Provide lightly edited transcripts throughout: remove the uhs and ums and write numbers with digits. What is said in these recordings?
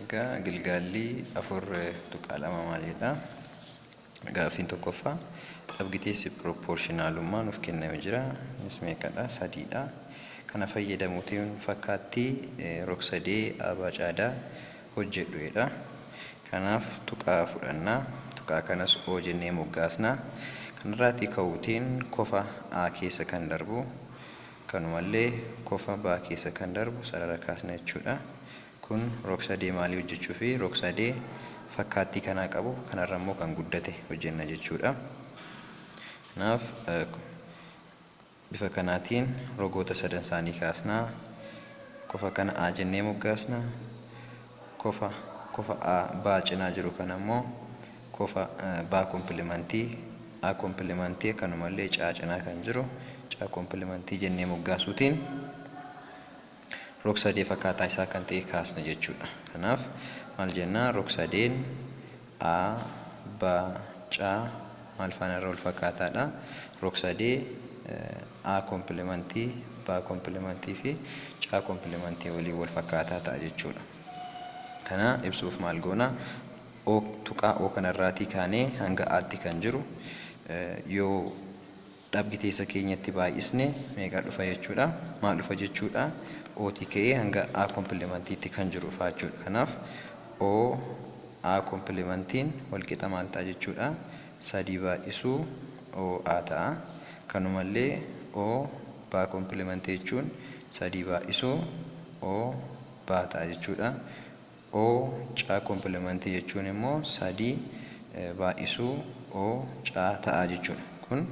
Egaa gilgaalli 4.2 maal jedha? Gaaffiin tokkoffaa dhabgiteessi piroopporshinaalummaa nuuf kenname jira. Innis meeqadha? Sadiidha. Kana fayyadamuutiin fakkaattii rog-sadee A B C D hojjedhu jedha. Kanaaf tuqaa fudhanna. Tuqaa kanas O jennee moggaasna. Kanarraatii ka'uutiin kofa A keessa kan darbu kanumallee kofa B keessa kan darbu sarara kaasna jechuudha. Kun rog-sadee maalii hojjechuufi? Rog-sadee fakkaattii kanaa qabu kanarra immoo kan guddate hojjenna jechuudha. Kanaaf bifa kanaatiin rogoota sadan isaanii kaasna. Kofa kana A jennee moggaasna. Kofa A B cinaa jiru kana immoo kofa B kompilimantii, A kompilimantii, akkanumallee C cinaa kan jiru C kompilimantii jennee moggaasuutiin rog-sadee fakkaataa isaa kan ta'e kaasna jechuudha. Kanaaf maal jennaa? Rog-sadeen A, B, C maal faana irra wal fakkaataadha? Rog-sadee A kompilimantii, B kompilimantii fi C kompilimantii waliin wal fakkaataa ta'a jechuudha. Kana ibsuuf maal goona? O, tuqaa O kanarraatii kaanee hanga A'tti kan jiru yoo dhabgiteessa keenyatti baay'isne meeqa dhufa jechuudha? Maal dhufa jechuudha? O'tii ka'ee hanga A kompilimantiitti kan jiru dhufa jechuudha. Kanaaf O A kompilimantiin walqixa maal ta'a jechuudha? Sadii baay'isuu O A ta'a. Kanumallee O B kompilimantii jechuun sadii baay'isuu O B ta'a jechuudha. O C kompilimantii jechuun immoo sadii baay'isuu O C ta'a jechuudha. Kun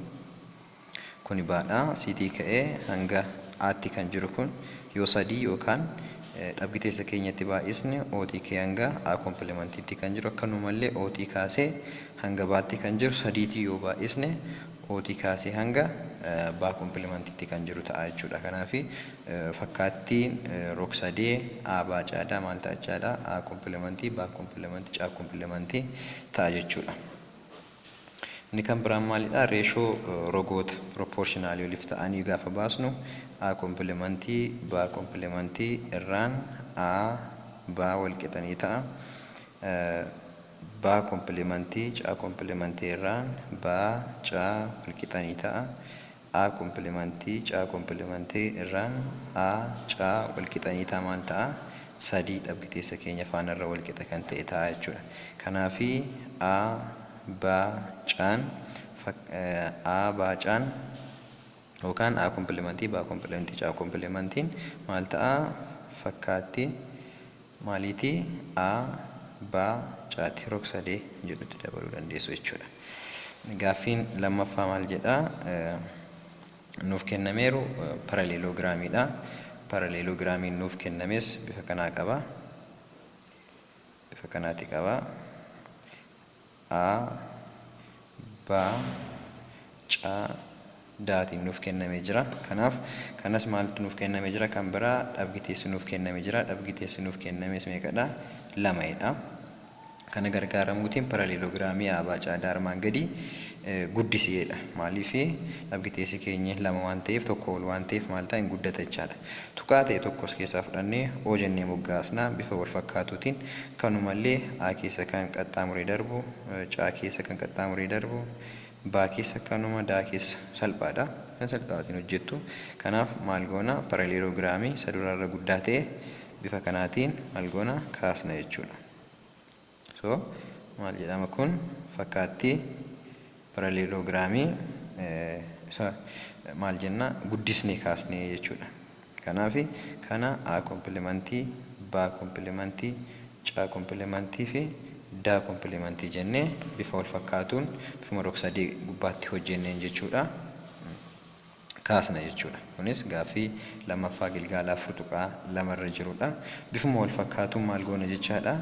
kuni baadha. Siitii ka'ee hanga A'tti kan jiru kun yoo sadii yookaan dhabgiteessa keenyatti baay'isne O'tii ka'ee hanga A kompilimantiitti kan jiru, akkanumallee O'tii kaasee hanga B'tti kan jiru sadiitii yoo baay'isne O'tii kaasee hanga B kompilimantiitti kan jiru ta'a jechuudha. Kanaaf fakkaattiin rog-sadee A B C D maal ta'a jechaadha? A kompilimantii, B kompilimantii, C kompilimantii ta'a jechuudha. Inni kan biraan maalidha? Reeshoo rogoota piroopporshinaalii waliif ta'anii gaafa baasnu A kompilimantii B kompilimantii irraan A B wal qixanii ta'a. B kompilimantii C kompilimantii irraan B C wal qixanii ta'a. A kompilimantii C kompilimantii irraan A C wal qixanii ta'a maal ta'a? Sadii dhabgiteessa keenya faanarra wal qixa kan ta'e ta'a jechuudha. Kanaafi A B C'n A B C'n yookaan A kompilimantii B kompilimantii C kompilimantiin maal ta'a? Fakkaatti maaliiti? A B C'ti, rog-sadee jedhutti dabaluu dandeessu jechuudha. Gaaffiin lammaffaa maal jedha? Nuuf kennameeru paraleeloogiraamiidha. Paraleeloogiraamiin nuuf kennames bifa kanaa qaba. Bifa kanaati qaba. A, B, C, Daatiin nuuf kennamee jira. Kanaaf kanas maaltu nuuf kennamee jira? Kan biraa dhabgiteessi nuuf kennamee jira. Dhabgiteessi nuuf kennames meeqadha? Lamayidha. Kana gargaaramuutiin paraleeloogiraamii A, B, C, D armaan gadii guddisi jedha. Maaliif? Dhabgiteessi keenya lama waan ta'eef, tokko ol waan ta'eef, maal ta'a? Hin guddata jechaadha. Tuqaa ta'e tokkos keessaa fudhannee O jennee moggaasna bifa wal fakkaatuutiin. Kanumallee A keessa kan qaxxaamuree darbu, C keessa kan qaxxaamuree darbu, B keessa kanuma, D keessa salphaadha. Kan salphaatiin hojjettu. Kanaaf maal goona? Paraleeloogiraamii isa duraarra guddaa ta'e bifa kanaatiin maal goona? Kaasna jechuudha. So maal jedhama kun? Fakkaattii paraleeloogiraamii isa maal jenna? Guddisnee kaasnee jechuudha. Kanaaf kana A kompilimantii, B kompilimantii, C kompilimantii fi D kompilimantii jennee bifa wal fakkaatuun bifuma rog-sadee gubbaatti hojjenneen jechuudha. Kaasna jechuudha. Kunis gaaffii lammaffaa gilgaala 4.2 irra jirudha. Bifuma wal fakkaatuun maal goona jechaadha?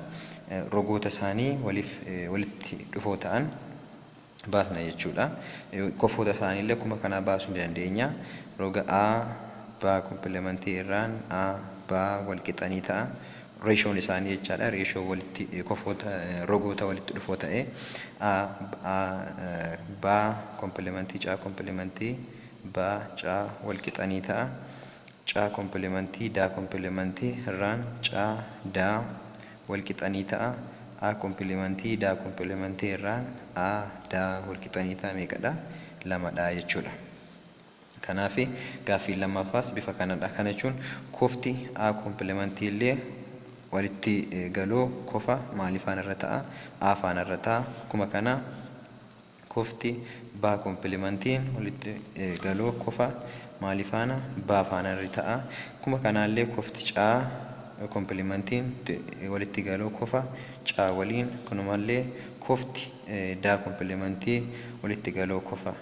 Rogoota isaanii waliif walitti dhufoo ta'an baasna jechuudha. Kofoota isaanii illee akkuma kanaa baasuu ni dandeenya. Roga A, B kompilimantii irraan A, B wal qixanii ta'a. Reeshoon isaanii jechaadha. Reeshoo walitti kofoota rogoota walitti dhufoo ta'e A, A, B kompilimantii C kompilimantii B, C wal qixanii ta'a. C kompilimantii D kompilimantii irraan C, D walqixa ni ta'a A kompilimentii D kompilimentii irraan A D walqixa ni ta'a meeqadha? Lamadha jechuudha. Kanaaf gaaffiin lammaffaas bifa kanadha. Kana jechuun kofti A kompilimentii illee walitti galoo kofa maalii faana irra ta'a? A faana irra ta'a. Akkuma kana kofti B kompilimentiin walitti galoo kofa maalii faana? B faana irra ta'a. Akkuma kanaallee kofti C kompilimentiin walitti galoo kofa C waliin, kunumallee kofti D kompilimentii walitti galoo kofa